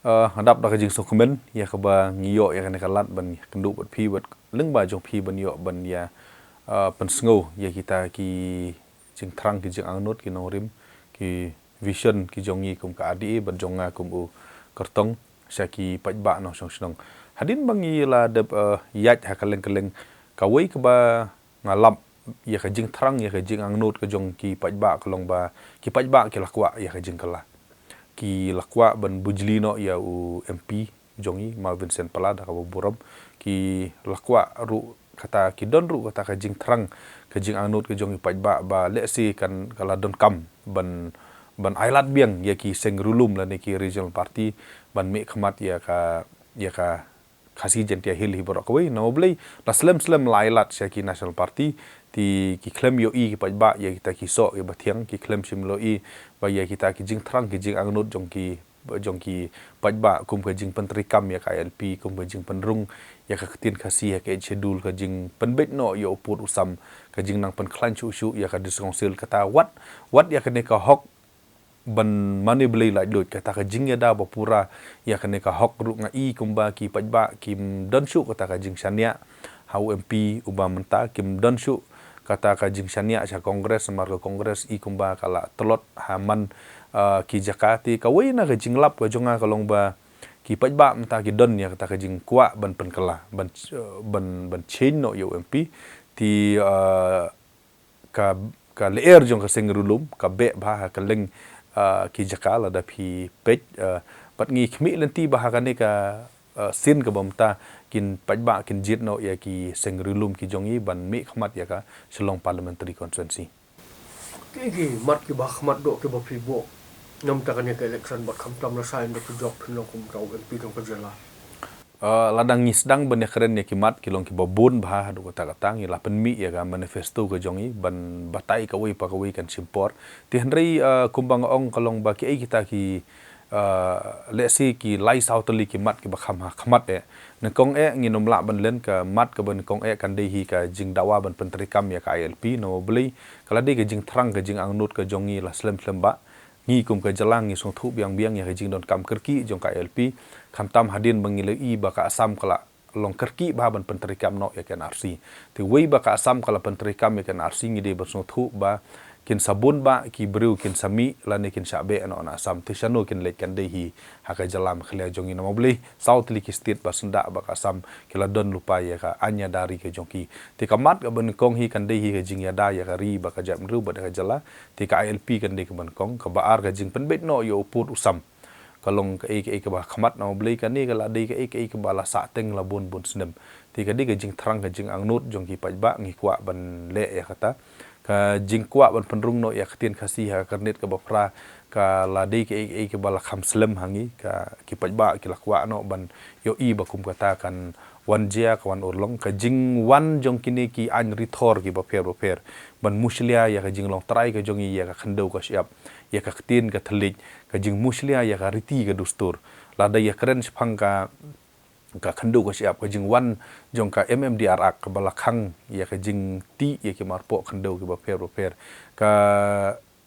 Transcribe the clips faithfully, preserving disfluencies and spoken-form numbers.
Uh, hadap da ka jingsngewkmen ïa kaba ngi ïoh ïa kane ka lad ban kynduh bad phi bad lyngba jong phi ban ïoh ban ïa, uh, pynsngew ïa kita ki jingthrang, ki jingangnud, ki nongrim, ki vision ki jong ngi kum ka R D A bad jong nga kum u kyrtong sha ki paidbah nongshong shnong. Hadien ba ngi la dep, uh, ïaid ha kylleng kylleng, kawei kaba nga lap ïa ka jingthrang, ïa ka jingangnud ka jong ki paidbah ka long ba ki paidbah ki la kwah ïa ka jingkylla. Ki la kwah ban bujli noh ïa u M P jong ngi, Marvin Shen Pala, da kaba burom. Ki la kwah ruh kata, ki don ruh kata ka jingthrang, ka jingangnud ka jong ki paidbah ba lehse kan ka la donkam ban, ban ailad biang ïa ki seng ri lum lane ki regional party ban mih khmat ïa ka, ïa ka Khasi Jaintia Hills hi baroh kawei. Namar balei, la slem slem la ailad sha ki national party, te ki khlem ïohi ki paidbah ïa kita ki soh ïa ba thiang, ki khlem shim ïohi ba ïa kita ki jingthrang, ki jingangnud jong ki, jong ki paidbah kum ka jingpyntreikam ïa ka I L P, kum ka jingpynrung ïa ka ktien Khasi ha ka Eighth Schedule, ka jingpynbeit noh ïa u pud u sam, ka jingnang pynkhlaiñ shuh shuh ïa ka District Council, kata wat, wat ïa kane ka hok ban mane blei laitluid, kata ka jingïada ba pura ïa kane ka hok ruh nga i kumba ki paidbah kim don shuh kata ka jingshaniah ha u M P uba mynta, kim don shuh kata ka jingshaniah sha Congress, namar ka Congress i kumba ka la tlot ha man, ah, ki jaka. Te kawei na ka jinglap ka jong nga ka long ba ki paidbah mynta ki don ïa kata ka jingkwah ban pynkylla, ban, ban, ban change noh ïa u M P. Te, ah, ka, ka lyer jong ka seng ri lum ka beh bha ha kylleng, ah, ki jaka lada phi peit, ah, bad ngi khmih lynti ba ha kane ka, ah, sien kaba mynta ki paidbah kin jied noh ïa ki seng ri lum ki jong ngi ban mih khmat ïa ka Shillong Parliamentary Constituency. Ki, ki mat kiba khmat doh kiba phi buh namar kane ka election bad khamtam la sha ynda ki jop phin long kum u M P jong ka jylla. Uh, lada ngi sdang ban ïakren ïa ki mat ki long kiba bun bha haduh katta katta, ngi la pynmih ïa ka manifesto ka jong ngi ban batai kawei pa kawei kan shim por. Te hynrei, uh, kumba nga ong ka long ba kiei kita ki, uh, lehse ki lai saw tylli ki mat kiba kham ha khmat eh. Nyngkong eh ngin ym lah ban len ka mat kaba nyngkong eh kan dei hi ka jingdawa ban pyntreikam ïa ka I L P, namar balei, ka la dei ka jingthrang ka jingangnud ka jong ngi la slem slem ba ngi kum ka jylla ngi sngewthuh biang biang ïa ka jingdonkam kyrkieh jong ka I L P, khamtam hadien ba ngi la i ba ka Assam ka la long kyrkieh bha ban pyntreikam noh ïa ka N R C. Te wei ba ka Assam ka la pyntreikam ïa ka N R C, ngi dei ban sngewthuh ba kin sa bun ba ki briew kin sa mih lane kin shah beh noh na Assam. Te shano kin leit, kan dei hi ha ka jylla Meghalaya jong ngi, namar balei, saw tylli ki state ba syndah bad ka Assam ki la don lypa ïa ka aiñ ïada ri ka jong ki. Te ka mat kaba nyngkong hi kan dei hi ka jingïada ïa ka ri bad ka jaitbynriew bad ïa ka jylla. Te ka I L P kan dei kaba nyngkong. Kaba ar, ka jingpynbeit noh ïa u pud u sam ka long kaei kaei kaba ha khmat, namar balei, kane ka la dei kaei kaei kaba la sah teng la bun bun snem. Te ka dei ka jingthrang ka jingangnud jong ki paidbah, ngi kwah ban leh ïa kata. Ka jingkwah ban pynrung noh ïa ka ktien Khasi ha ka kyrnit kaba phra ka la dei kaei kaei kaba la kham slem ha ngi. Ka, ki paidbah ki la kwah noh ban ïohi ba kum kata kan wan jia, ka wan urlong. Ka jingwan jong kine ki aiñ rithor kiba pher bapher ban mushlia ïa ka jinglong trai ka jong ngi, ïa ka khyndew ka shyiap, ïa ka ktien ka thylliej, ka jingmushlia ïa ka riti ka dustur. Lada ïakren shaphang ka, ka khyndew ka shyiap, ka jingwan jong ka M M D R Act kaba la khang ïa ka jingtih ïa ki marpoh khyndew kiba pher bapher, ka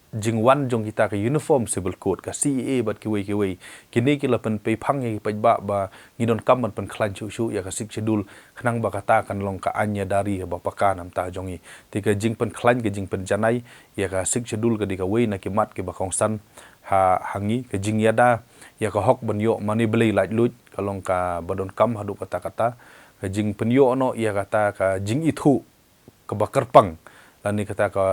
jingwan jong kita ka Uniform Civil Code, ka C A A bad kiwei kiwei, kine ki la pynpei phang ïa ki paidbah ba ngi donkam ban pynkhlaiñ shuh shuh ïa ka Sixth Schedule, khnang ba kata kan long ka aiñ ïada ri kaba paka namar ka jong ngi. Te ka jingpynkhlaiñ, ka jingpynjanai ïa ka Sixth Schedule ka dei kawei na ki mat kiba kongsan ha, ha ngi. Ka jingïada ïa ka hok ban ïoh mane blei laitluid ka long kaba donkam haduh katta katta. Ka jingpynïoh noh ïa kata ka jingithuh kaba kyrpang lane kata ka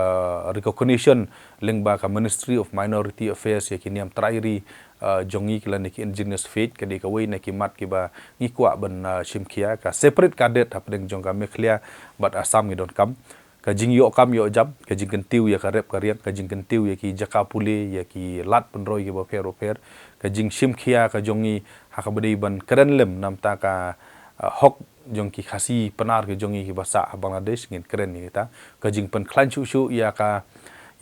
recognition lyngba ka Ministry of Minority Affairs ïa ki niam trai ri, uh, jong ngi lane ki indigenous faith, ka dei kawei na ki mat kiba ngi kwah ban, uh, shim khia. Ka separate cadet hapdeng jong ka Meghalaya bad Assam ngi donkam. Ka jingïoh kam ïoh jam, ka jingkyntiew ïa ka rep ka riang, ka jingkyntiew ïa ki jaka pule, ïa ki lad pynroi kiba pher bapher, ka jingshim khia ka jong ngi ha kaba dei ban kren lem namar ka, uh, hok jong ki Khasi Pnar ka jong ngi kiba sah ha Bangladesh, ngin kren ïa kita. Ka jingpynkhlaiñ shuh shuh ïa ka,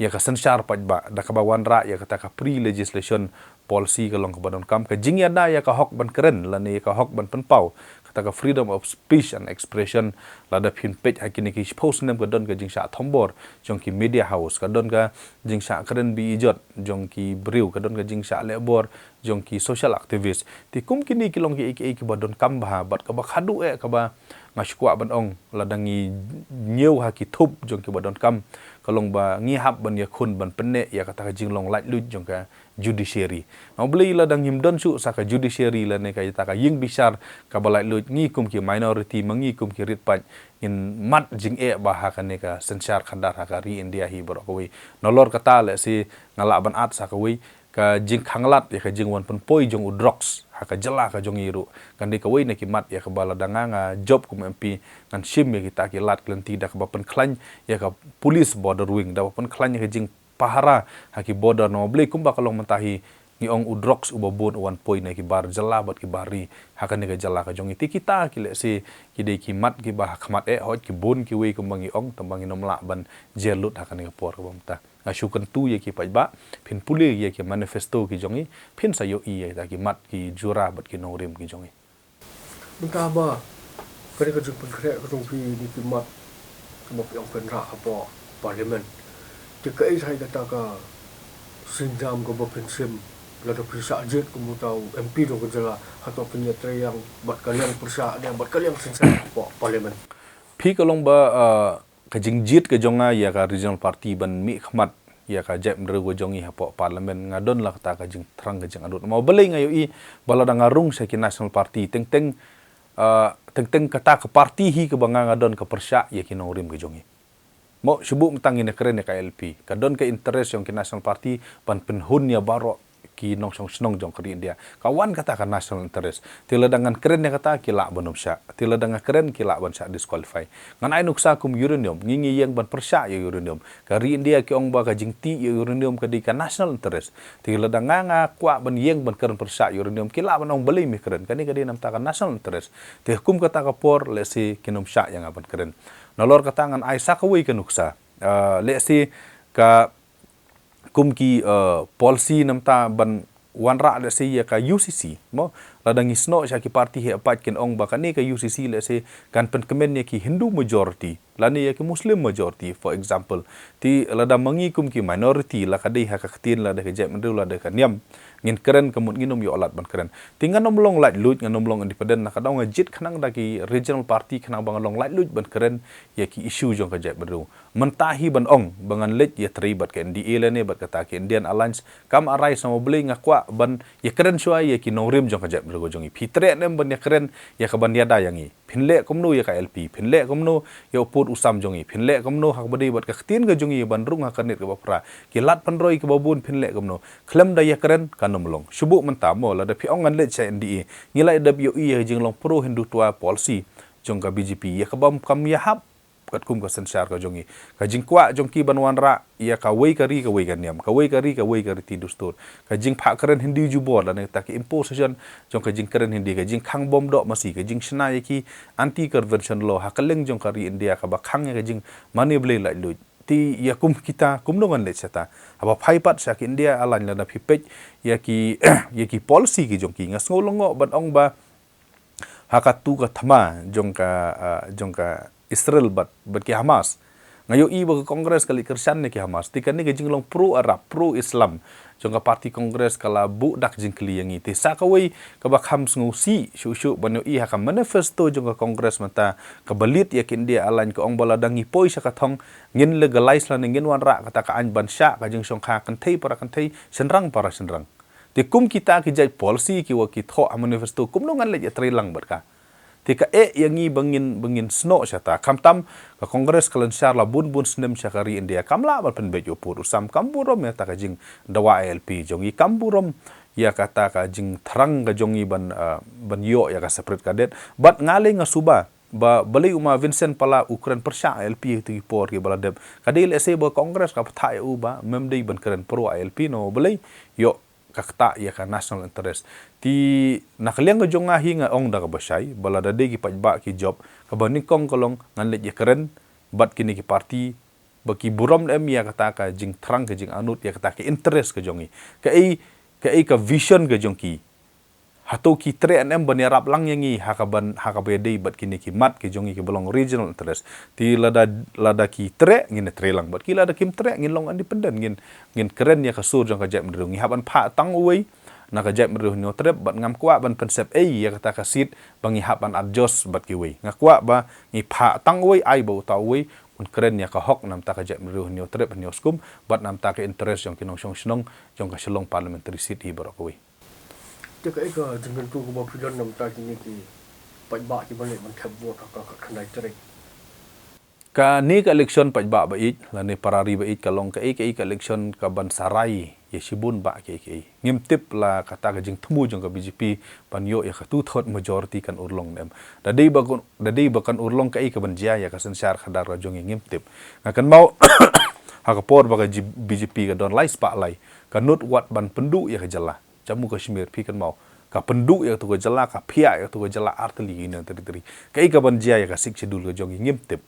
ïa ka synshar paidbah da kaba wanrah ïa kata ka pre-legislation policy ka long kaba donkam. Ka jingïada ïa ka hok ban kren lane ïa ka hok ban pynpaw, ka ta ka freedom of speech and expression, lada phin peit ha kine ki shiphew snem ka don ka jingshah thombor jong ki media house, ka don ka jingshah kren bi ijot jong ki briew, ka don ka jingshah lehbor jong ki social activist. Te kum kine ki long ki ei ki ei kiba donkam bha, bad kaba khadduh eh kaba nga sngewkwah ban ong, lada ngi ñiew ha ki thup jong kiba donkam, ka long ba ngi hap ban ïakhun ban pynneh ïa kata ka jinglong laitluid jong ka judiciary. Namar balei lada ngim don shuh sa ka judiciary lane kata ka ïing bishar kaba laitluid, ngi kum ki minority, ma ngi kum ki riewpaid ngin mad jingeh bha ha kane ka synshar khadar ha ka ri India hi baroh kawei. Nalor kata lehse nga lah ban add sa kawei, ka jingkhanglad ïa ka jingwan pynpoi jong u drugs ha ka jylla ka jong ngi ruh kan dei kawei na ki mat ïa kaba lada nga, nga jop kum M P, ngan shim ïa kita ki lad ki lynti da kaba pynkhlaiñ ïa ka police border wing, da ba pynkhlaiñ ïa ka jingpahara ha ki border. Namar balei kumba ka long mynta hi, ngi ong u drugs uba bun u wan poi na ki bar jylla bad ki bar ri ha kane ka jylla ka jong ngi. Te kita ki lehse ki dei ki mat kiba ha khmat eh, hooid ki bun kiwei kumba ngi ong, tangba ngin ym lah ban jer lut ha kane ka por kaba mynta. Nga shu kyntu ïa ki paidbah, phin pule ïa ki manifesto ki jong ngi, phin sa ïohi ïa kita ki mat, ki jura bad ki nongrim ki jong ngi. Mynta ba kane ka jingpynkhreh ka jong phi ïa ki mat kaba phi ong phin rah hapoh Parliament, te kaei hi kata ka sienjam kaba phin shim lada phi shah jied kum uta u M P jong ka jylla? Hato phin ïatreilang bad ka liang pyrshah ne bad ka liang synshar hapoh Parliament? Phi, ka long ba, uh, ka jingjied ka jong nga ïa ka regional party ban mihkhmat ïa ka jaitbynriew ka jong ngi hapoh Parliament, nga don la kata ka jingthrang ka jingangnud. Namar balei nga ïohi ba lada nga rung sha ki national party, teng teng, ah, teng teng kata ka party hi kaba nga, nga don ka pyrshah ïa ki nongrim ka jong ngi. Mo, shu buh mynta ngin ïa kren ïa ka I L P, ka don ka interest jong ki national party ban pynhun ïa baroh ki nongshong shnong jong ka ri India. Ka wan kata ka national interest. Te lada ngan kren ïa kata, ki lah ban ym shah. Te lada nga kren, ki lah ban shah disqualify. Ngan ai nuksa kum uranium, ngi, ngi ïeng ban pyrshah ïa uranium. Ka ri India ki ong ba ka jingtih ïa uranium ka dei ka national interest. Te lada nga, nga kwah ban ïeng ban kren pyrshah ïa uranium, ki lah ban ong balei me kren. Kane ka dei namar ka national interest. Te kum kata ka por, lehse kin ym shah ïa nga ban kren. Nalor kata ngan ai sa kawei ka nuksa. Ah, lehse ka kum ki, uh, policy namar ban wanrah lehse ïa ka U C C, mo, lada ngi snoh sha ki party heh paid kin ong ba kane ka U C C lehse kan pynkmen ïa ki Hindu majority lane ïa ki Muslim majority, for example. Te lada ma ngi kum ki minority, la ka dei ha ka ktien, la dei ka jaitbynriew, la dei ka niam, ngin kren, ka mut ngin ym ïoh lad ban kren. Te ngan ym long laitluid, ngan ym long independent, na ka daw nga jied khnang da ki regional party khnang ba ngan long laitluid ban kren ïa ki issue jong ka jaitbynriew. Mynta hi ban ong ba ngan leit ïatrei bad ka N D A lane bad kata ka Indian Alliance, kam arai, namar balei? Nga kwah ban ïakren shuwa ïa ki nongrim jong ka jaitbynriew ka jong ngi. Phi treh ne em ban ïakren ïa ka ban ïada ïa ngi? Phin leh kumno ïa ka I L P? Phin leh kumno ïa u pud u sam jong ngi? Phin leh kumno ha kaba dei bad ka ktien ka jong ngi ban rung ha ka rit kaba phra? Ki lad pynroi kiba bun phin leh kumno? Khlem da ïakren kan ym long. Shu buh mynta mo, lada phi ong ngan leit sha N D A, ngi la dep ïohi ïa ka jinglong pro Hindutva policy jong ka B J P, ïa kaba ym kam ïahap katkum ka synshar ka jong ngi. Ka jingkwah jong ki ban wanrah ïa kawei ka ri kawei ka niam, kawei ka ri kawei ka riti dustur. Ka jingphah kren Hindi jubor lane kata ka imposition jong ka jingkren Hindi, ka jingkhang bom doh masi, ka jingshna ïa ki anti-conversion law ha kylleng jong ka ri India, kaba khang ïa ka jingmane blei laitluid. Te ïa kum kita, kumno ngan leit shata? Haba phai pat sha ka India Alliance, lada phi peit ïa ki, ïa ki policy ki jong ki, nga sngew lyngngoh ban ong ba ha katu ka thma jong ka, ah, jong ka Israel bad, bad ki Hamas, nga ïohi ba ka Congress ka leit kyrshan ïa ki Hamas. Te kane ka jinglong pro-Arab, pro-Islam jong ka party Congress ka la buh dak jingkylli ïa ngi. Te sa kawei kaba kham sngewsih shuh shuh ban ïohi ha ka manifesto jong ka Congress mynta, kaba lead ïa ka India Alliance, ka ong ba lada ngi poi sha ka thong, ngin legalize lane ngin wanrah kata ka aiñ ban shah ka jingshongkha kynthei para kynthei, shynrang para shynrang. Te kum kita ki jait policy kiwa ki thoh ha manifesto, kumno ngan leit ïatrei lang bad ka? Te ka eh ïa ngi ba ngin, ba ngin snoh shata. Khamtam ka Congress ka lynshar la bun bun snem sha ka ri India, kam lah ban pynbeit ïa u pud u sam, kam burom ïa kata ka jingdawa I L P jong ngi, kam burom ïa kata ka jingthrang ka jong ngi ban, ah, ban ïoh ïa ka separate cadet. Bad nga lei nga suba ba balei u ma Vincent Pala u kren pyrshah I L P ha kito ki por kiba la dep. Ka dei lehse ba Congress ka bthah ïa u ba mem dei ban kren pro I L P, namar balei? Ïoh ka ktah ïa ka national interest. Te na ka liang ka jong nga hi, nga ong da kaba shai ba lada dei ki paidbah ki jop, kaba nyngkong ka long ngan leit ïakren bad kine ki party ba ki burom ne em ïa kata ka jingthrang ka jingangnud, ïa kata ka interest ka jong ngi. Kaei, kaei ka vision ka jong ki? Hato ki treh ne em ban ïarap lang ïa ngi ha ka ban, ha kaba ïadei bad kine ki mat ki jong ngi kiba long regional interest. Te lada, lada ki treh ngin treh lang bad ki, lada kim treh ngin long independent, ngin, ngin kren ïa ka sur jong ka jaitbynriew. Ngi hap ban phah tang uwei na ka jaitbynriew Hynñiewtrep bad ngam kwah ban pynsep ei ïa kata ka seat ba ngi hap ban adjust bad kiwei. Nga kwah ba ngi phah tang uwei, ai ba uta uwei un kren ïa ka hok namta ka jaitbynriew Hynñiewtrep Hynñiewskum bad namta ka interest jong ki nongshong shnong jong ka Shillong parliamentary seat hi baroh kawei. Te kaei ka jingkyntu kaba phi don namta kine ki paidbah kiba leh ban thep vote ha ka khatkhyndai tarik? Kane ka election paidbah ba ïeit lane para ri ba ïeit ka long kaei kaei ka election kaban sarai ïa shibun bah kaei kaei. Ngim tip la kata ka jingthmu jong ka B J P ban ïoh ïa ka two third majority kan urlong ne em. Da dei ba kan, da dei ba kan urlong kaei kaban jia ïa ka synshar khadar ka jong ngi ngim tip. Nga kynmaw ha ka por ba ka G-, B J P ka don lai spah lai ka nud wat ban pynduh ïa ka jylla Jammu Kashmir, phi kynmaw, ka pynduh ïa katu ka jylla, ka phiah ïa katu ka jylla artylli ki Union Territory. Kaei kaban jia ïa ka Sixth Schedule ka jong ngi ngim tip.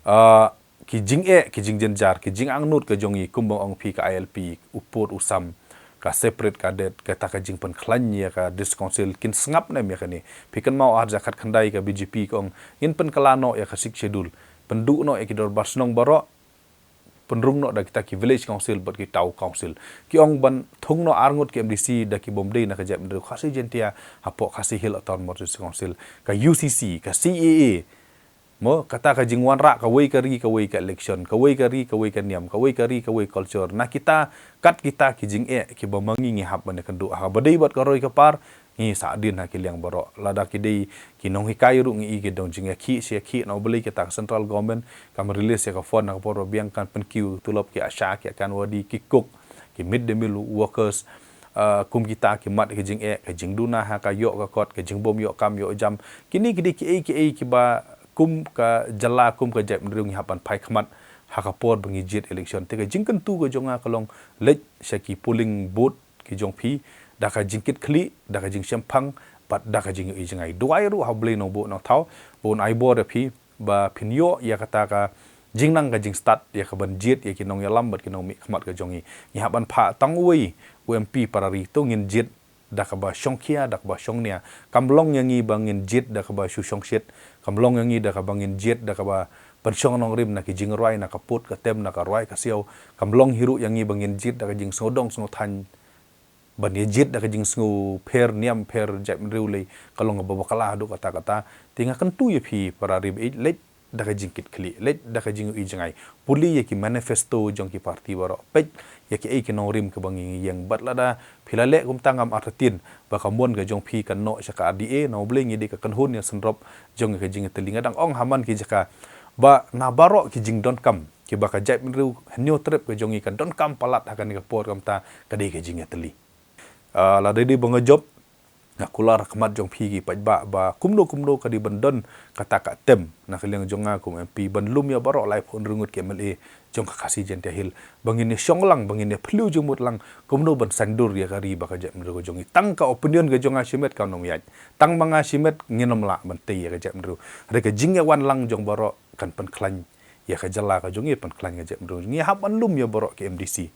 Ah, ki jingeh, ki jingjynjar, ki jingangnud ka jong ngi kumba ong phi ka I L P, u pud u sam, ka separate cadet, kata ka jingpynkhlaiñ ïa ka District Council, kin sngap ne em ïa kane? Phi kynmaw ha khatkhyndai ka B J P ka ong ngin pynkylla noh ïa ka Sixth Schedule, pynduh noh ïa ki dorbar shnong baroh, pynrung noh da kita ki village council bad ki town council. Ki ong ban thung noh arngut ki M D C da ki bym dei na ka jaitbynriew Khasi Jaintia hapoh Khasi Hills Autonomous District Council. Ka U C C, ka C A A. Mo, kata ka jingwanrah kawei ka ri kawei ka election, kawei ka ri kawei ka niam, kawei ka ri kawei culture. Na kita, kat kita ki jingeh kiba ma ngi ngi hap ban ïakynduh. Ha kaba dei bad ka roi ka par, ngi sahdien ha ki liang baroh. Lada ki dei ki nonghikai ruh ngi i ki don jingïakhih shah khih na U Blei, kita ka central government kam release ïa ka fund na ka por ba biang, kan pynkiew tulop ki ASHA, ki Anganwadi, ki cook, ki mid day meal workers, ah, kum kita ki mat ki jingeh, ka jingduna ha ka ïoh ka kot, ka jingbym ïoh kam ïoh jam. Kine ki dei kiei kiei kiba kum ka jylla kum ka jaitbynriew ngi hap ban phai khmat ha ka por ba ngi jied election. Te ka jingkyntu ka jong nga ka long leit sha ki polling booth ki jong phi da ka jingkitkhlieh, da ka jingshemphang bad da ka jingïohi jngai. Duwai ruh ha U Blei Nongbuh Nongthaw ba un ai bor ïa phi ba phin ïoh ïa kata ka jingnang ka jingstad ïa ka ban jied ïa ki nongïalam bad ki nongmihkhmat ka jong ngi. Ngi hap ban phah tang uwei u M P para ri, to ngin jied da kaba shongkhia, da kaba shongnia. Kam long ïa ngi ba ngin jied da kaba shu shongshit. Kam long ïa ngi da kaba ngin jied da kaba pynshong nongrim na ki jingrwai, na ka pud ka tem, na ka rwai ka siaw. Kam long hi ruh ïa ngi ba ngin jied da ka jingsngewdong sngewthaiñ ban ïa jied da ka jingsngew pher niam pher jaitbynriew lei, ka long kaba bakla haduh katta katta. Te nga kyntu ïa phi para ri ba ïeit, leit da ka jingkitkhlieh, leit da ka jingïohi jngai. Pule ïa ki manifesto jong ki party baroh, peit ïa kiei ki nongrim kiba ngi ïeng. Bad lada phi la leh kumta, ngam artatien ba ka mon ka jong phi kan noh sha ka R D A. Na U Blei ngi dei ka kynhun ïasynrop jong ka jingïatylli. Nga dang ong ha man ki jaka ba na baroh ki jingdonkam kiba ka jaitbynriew Hynñiewtrep ka jong ngi ka donkam palat ha kane ka por, kumta ka dei ka jingïatylli. Ah, lada dei ba nga jop, nga kular ha khmat jong phi ki paidbah ba kumno kumno ka dei ban don kata ka attempt na ka liang jong nga kum M P ban lum ïa baroh laiphew hynriew ngut ki M L A jong ka Khasi Jaintia Hills ba ngin ïa shong lang, ba ngin ïa phylliew jingmut lang kumno ban saindur ïa ka ri bad ka jaitbynriew ka jong ngi. Tang ka opinion ka jong nga shimet kam nym ïaid, tang ma nga shimet ngin nym lah ban tei ïa ka jaitbynriew. Hynrei ka jingïawan lang jong baroh kan pynkhlaiñ ïa ka jylla ka jong ngi, pynkhlaiñ ka jaitbynriew. Ngi hap ban lum ïa baroh ki M D C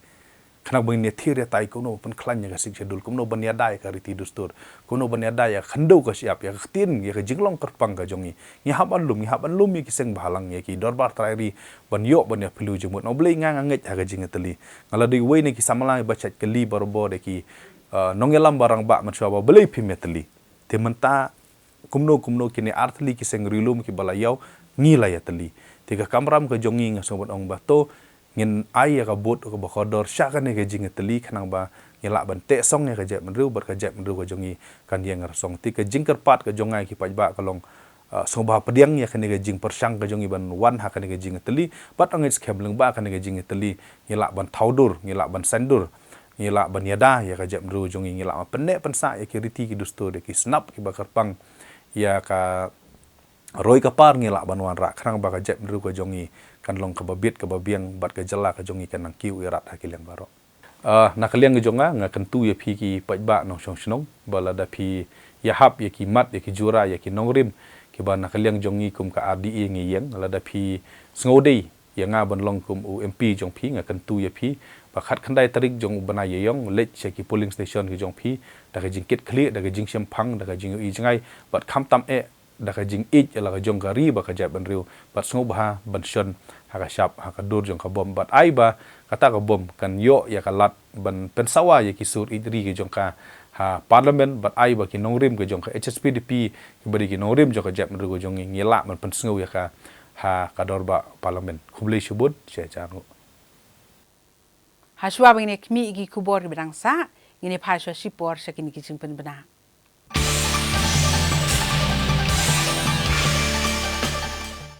khnang ba ngin ïa thied ïa tai kumno ban pynkhlaiñ ïa ka Sixth Schedule, kumno ban ïada ïa ka riti dustur, kumno ban ïada ïa ka khyndew ka shyiap, ïa ka ktien, ïa ka jinglong kyrpang ka jong ngi. Ngi hap ban lum, ngi hap ban lum ïa ki seng bhalang, ïa ki dorbar trai ri ban ïoh ban ïa phylliew jingmut. Na U Blei nga nga ngeit ha ka jingïatylli. Nga la dei uwei na ki samla ba shait kylli barabor ïa ki, ah, nongïalam ba rangbah mynshuwa ba balei phim ïatylli. Te mynta kumno kumno kine artylli ki seng ri lum kiba la ïaw, ngi la ïatylli. Te ka kamram ka jong ngi nga sngew ban ong ba to ngin ai ïa ka vote kaba kordor sha kane ka jingïatylli khnang ba ngi lah ban teh song ïa ka jaitbynriew bad ka jaitbynriew ka jong ngi kan ïeng rasong. Te ka jingkyrpad ka jong nga ïa ki paidbah ka long, ah, sngewbha pdiang ïa kane ka jingpyrshang ka jong ngi ban wan ha kane ka jingïatylli bad ong ngeit skhem lyngba kane ka jingïatylli ngi lah ban thaw dur, ngi lah ban saindur, ngi lah ban ïada ïa ka jaitbynriew jong ngi, ngi lah ban pynneh pynsah ïa ki riti ki dustur, ïa ki snap kiba kyrpang, ïa ka roi ka par ngi lah ban wanrah khnang ba ka jaitbynriew ka jong ngi kan long kaba bit kaba biang bad ka jylla ka jong ngi kan nang kiew ïarap ha ki liang baroh. Ah, na ka liang ka jong nga, nga kyntu ïa phi ki paidbah nongshong shnong ba lada phi ïahap ïa ki mat, ïa ki jura, ïa ki nongrim kiba na ka liang jong ngi kum ka R D A ngi ïeng, lada phi sngew dei ïa nga ban long kum u M P jong phi, nga kyntu ïa phi Ba khatkhyndai tarik jong u bnai Ïaïong, leit sha ki polling station ki jong phi, da ka jingkitkhlieh, da ka jingshemphang, da ka jingïohi jngai, bad khamtam eh, da ka jingïeit ïa la ka jong ka ri bad ka jaitbynriew, bad sngewbha ban shon ha ka shap, ha ka dur jong ka bom, bad ai ba kata ka bom kan ïoh ïa ka lad ban pynsawa ïa ki sur ïeit ri ki jong ka ha Parliament, bad ai ba ki nongrim ki jong ka H S P D P, kiba dei ki nongrim jong ka jaitbynriew ka jong ngi, ngi lah ban pynsngew ïa ka ha ka dorbar Parliament. Khublei shibun, sha jan nguh. Hashwa ba ngin ïa khmih ïa ki khubor kiba dang sah, ngin ïa phai shuwa shipor sha kine ki jingpynbna.